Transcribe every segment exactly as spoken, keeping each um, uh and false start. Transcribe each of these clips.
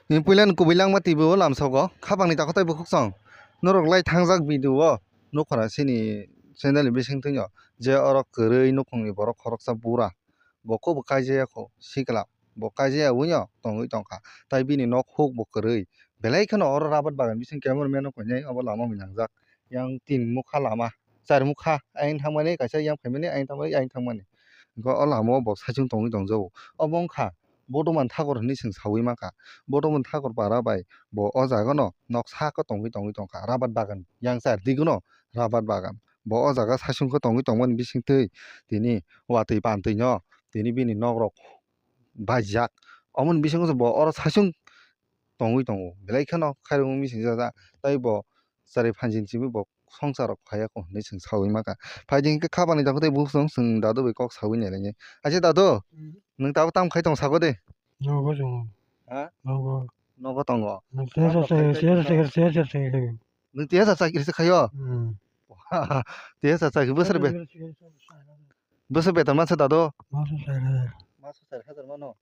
Ni puila ni kubui langma twi bo lamsogo, khapang ni takhuk tei bukhuk song. Norok lai thangjak video o nukho na chini channel ni bising twino je oro kwrwi nukhung ni borok khoroksa bura. Bo kok bo kaijaya kho sikla, bo kaijaya wngya tongwi tongkha. Tai bini nok huk bo kwrwi. Belai kheno oro rabar bagan bising camera man no koinai obo lama o nangjak. Yang tin mukha lama, char mukha, ayang thangmani, kaisa yang phaimani, ayang thangmani, ayang thangmani. Hwnkhe o lama o bo saichung tongwi tongjago. Obo wngkha Bodoman Thakor hinwi chwng sawi mankha. Bodoman Thakor para bai bo o jaga no noksa khe tongwi tongwi tongkha. Rabar bagan yang char digo no rabar bagan. Bo o jaga saichung khe tongwi tongmani bisingtwi tini watwi pantwi no tini bini nok rok baijak. Omoni bisingo se bo oro saichung tongwi tongo. Belai kheno khairokma bising jajak. Tai bo chari phanjin simi bo songsar rok phaiya kho hinwi chwng sawi mankha. Phaidi hinkhe khapang ni takhuk tei bukhuk song chwng dadu bai kok sawi nai lainai. Acha dadu, Hmm. Nwng tabuk tamo khai tong sako de? Nogo chwng. Ha? Nogo. Nogo tongo. Nwng tesa Tamo chakri, khai tesa khai chakri, tesa chakri. Nwng tesa chakri se khayo? Hmm. Tesa chakri bwswk be-, bwswk beton mansa dadu? Maso char hajar. Maso char hajar mano?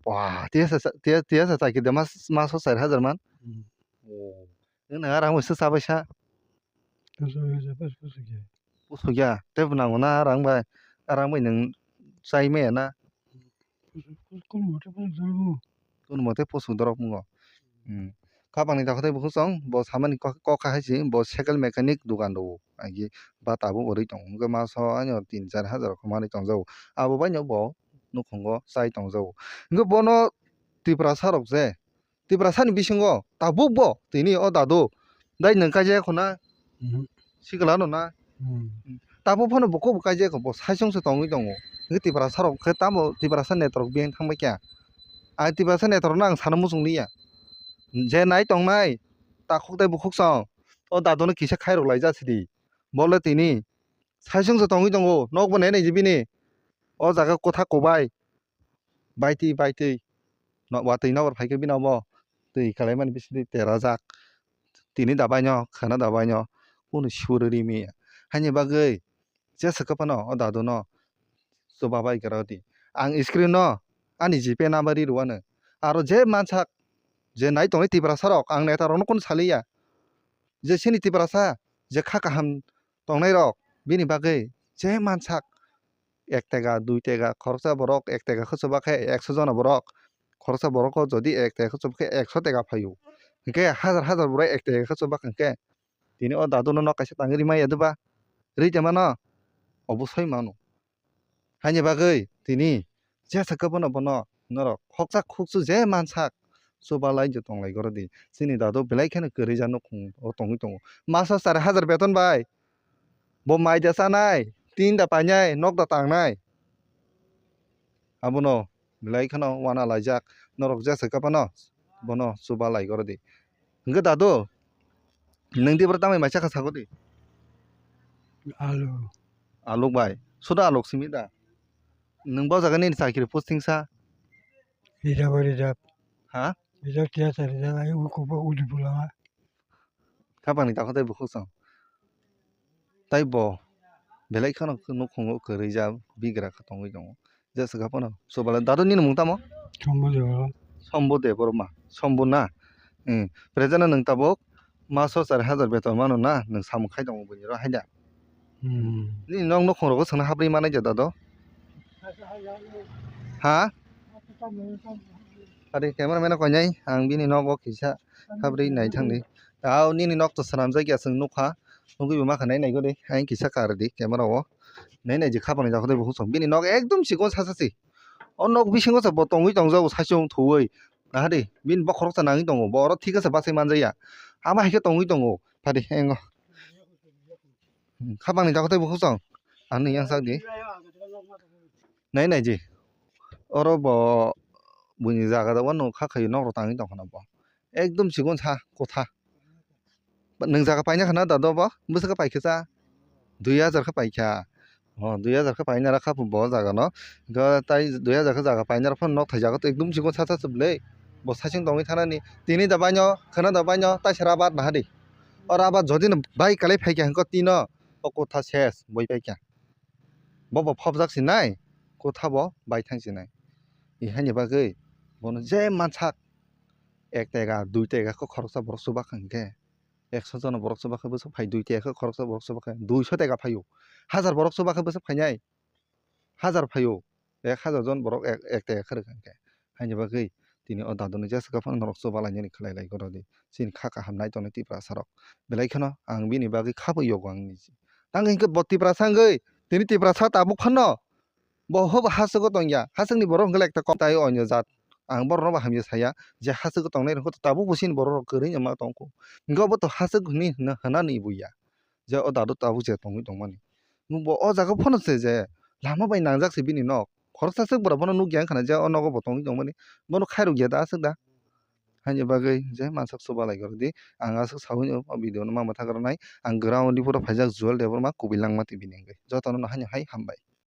Wah, tesa cha-, te-, tesa chakri de mas-, maso char hajar man? Hmm. Oh. Nwng nang arang bai se chabai sa? Pusu ya, pusu, pusu ya. Pusu ya, tei bo nango na arang bai, arang bai nwng chai maya na? Pusu, pusu, kono mote pusu dorok. Kono mote pusu dorok mungo. Hmm. Khapang ni takhuk tei bukhuk song, bo samani kok, kok hai se, bo cycle mechanic dogan rwo. Agi ba tabuk bo rwi tongo. Hwnkhe maso ano tin char hajar rok manwi tongjago. Abo bai no bo nukhungo chai tongjago. Hwnkhe bono Tiprasa rok je, Tiprasa ni bisingo tabuk bo tini o dadu dai nwng kaijak khuna Mhm. sikla no na. Mhm. Tabuk phano bo kok bo kaijak kho, bo saichung se tongwi tongo. Hwnkhe Tiprasa rok khe tamo Tiprasa netrok biyang thangbai kha. Ang Tiprasa netrok no ang sana muchung liya. Je nai tongnai takhuk tei bukhuk song o dadu no kisa khairok laijak sidi. Bo le tini saichung se tongwi tongo, nok bo nai nai je bini. O jaga kwthak kwbai. Baitwi, baitwi. No, watwi nokbar phaikhe bini obo twi kalaimani bisingtwi terajak. Tini dabaino, khwna dabaino, kunu suri rimi. Haini bagwi jesa kwphano o daduno chubabai gra di. Ang screen no ani G Pay number ri rwano. Aro je mansak, je nai tongnai Tiprasa rok, ang neta rokno kunu saliya. Je chini Tiprasa, je kha kaham tongnai rok, bini bagwi je mansak, ek tega, dui tega, khoroksa borok ek tega khe chuba khe ekso jona borok, khoroksa borok o jodi ek tega khe chuba khe ekso tega phaio. Hinkhe hajar hajar borok ek tega khe chuba khe hinkhe tini o dadu no nok kaisa tangwi rimaya de ba? Ri tongmano? Obosoi mano. Haini bagwi tini jesa khe bono, bono norok khoksa khuksu je mansak chubalai je tonglai goro di. Chini dadu belai kheno kwrwi ja nukhung o tongwi tongo. Maso char hajar beton bai. Bo mai da chanai, tin da painai, nok da tangnai. Abono belai kheno wana laijak. Norok jesa khe bono, bono chubalai goro di. Hwnkhe dadu, nwng tei bwrwi tamni mai chakha sako di? Alu. Aluk bai. Suda aluk simi da? Nwng bo jaga nini chakri posting sa? Rijab, rijab. Ha? Rijab tiya sa rijab, ai uku bo udi bulama. Khapang ni takhuk tei bukhuk song. Tai bo belai kheno nukhungo kwrwi ja bigra khe tongwi tongo. Jesa khe phano. Subala dadu nini mung tamo? Sombo Debbarma. Sombo Debbarma. Sombo na? Hmm. Present no nwng tabuk maso char hajar beton mano na? Nwng samung khai tongo buini ro hai da? Hmm. Nini nok nukhung rogo swngna habri manai ja dadu? Ha? Ari camera man no koinai ang bini nogo kisa habri nai thangdi. Tao nini nok to swnamjak ya chwng nukha. Nugwi bo makha nai nai gori. Ang kisa kar di camera o. Nai nai je khapang ni jakhai bo husong. Bini nok ekdom chikon sa sa si. O nok bisingo se bo tongwi tongjago saichung thuwi. Nahadi bini bokhorok sa nangwi tongo. Bo oro thik ase bachai manjaya. Ama hai khe tongwi tongo. Phadi engo. Khapang ni jakhai bo husong. Ani yang sak di. Nai nai je. Oro bo buini jaga da wano kha khayo nok ro tangwi tongkha na bo. Ekdom chikon sa kotha. Nwng jaga paina khana da do bo? Bwswk khe paikha cha? Dui hajar khe paikha. O, dui hajar khe paina rakha bo jaga no. Hwnkhe tai dui hajar khe jaga paina rok phano nok thai jaga to ekdom chikon sa sa se bwle. Bo saichung tongwi thanani. Tini da baino, khana da baino, taisa rabar naha di. O rabar jodi no bai kalai phaikha hwnkhe tino o kotha ses boi paikha. Bo bo phobjak sinai, kotha bo bai thang sinai. Ihaini bagwi bono je mansak. ek tega, dui tega khe khoroksa borok chubakha hinkhe, ekso jona borok chubakha bwswk phai, dui tega khe khoroksa borok chubakha, duiso tega phaio, hazar borok chubakha bwswk phainai, hazar phaio, ek hazar jon borok ek, ek tega khe rwkha hinkhe. Haini bagwi tini o daduni jesa khe phano norok chuba lainani khlai lai gorodi. Chini kha kaham nai tongnai Tiprasa rok. Belai kheno ang bini bagwi kha bo yogo ang niji. Tang hinkhe bo Tiprasa wngwi, tini Tiprasa tabuk phano bo hobo hachwgo tongya. Hachwkni borok hwnkhe ekta kok tai onyo jat. Ang borokno bo hamya saya je hachwgo tongnai rok tabuk bo chini borok rok kwrwi wngma tongkho. Hinkhe obo to hachwk hwnwi hwnna, hwnani buya. Je o dadu tabuk je tongwi tongmani. Bo o jaga phano se je lama bai nangjak se bini nok. Khoroksa swk bwrok bono nukya wngkha na je o nogo bo tongwi tongmani. Bono khairokya da aswk da. Haini bagwi je mansak chuba lai gorodi. Ang aswk saui o video no ma mwthang rwnai. Ang ground ni photo phaijak Juel Debbarma Kubilangma T V ni wngwi. Jotono no haino hai hambai.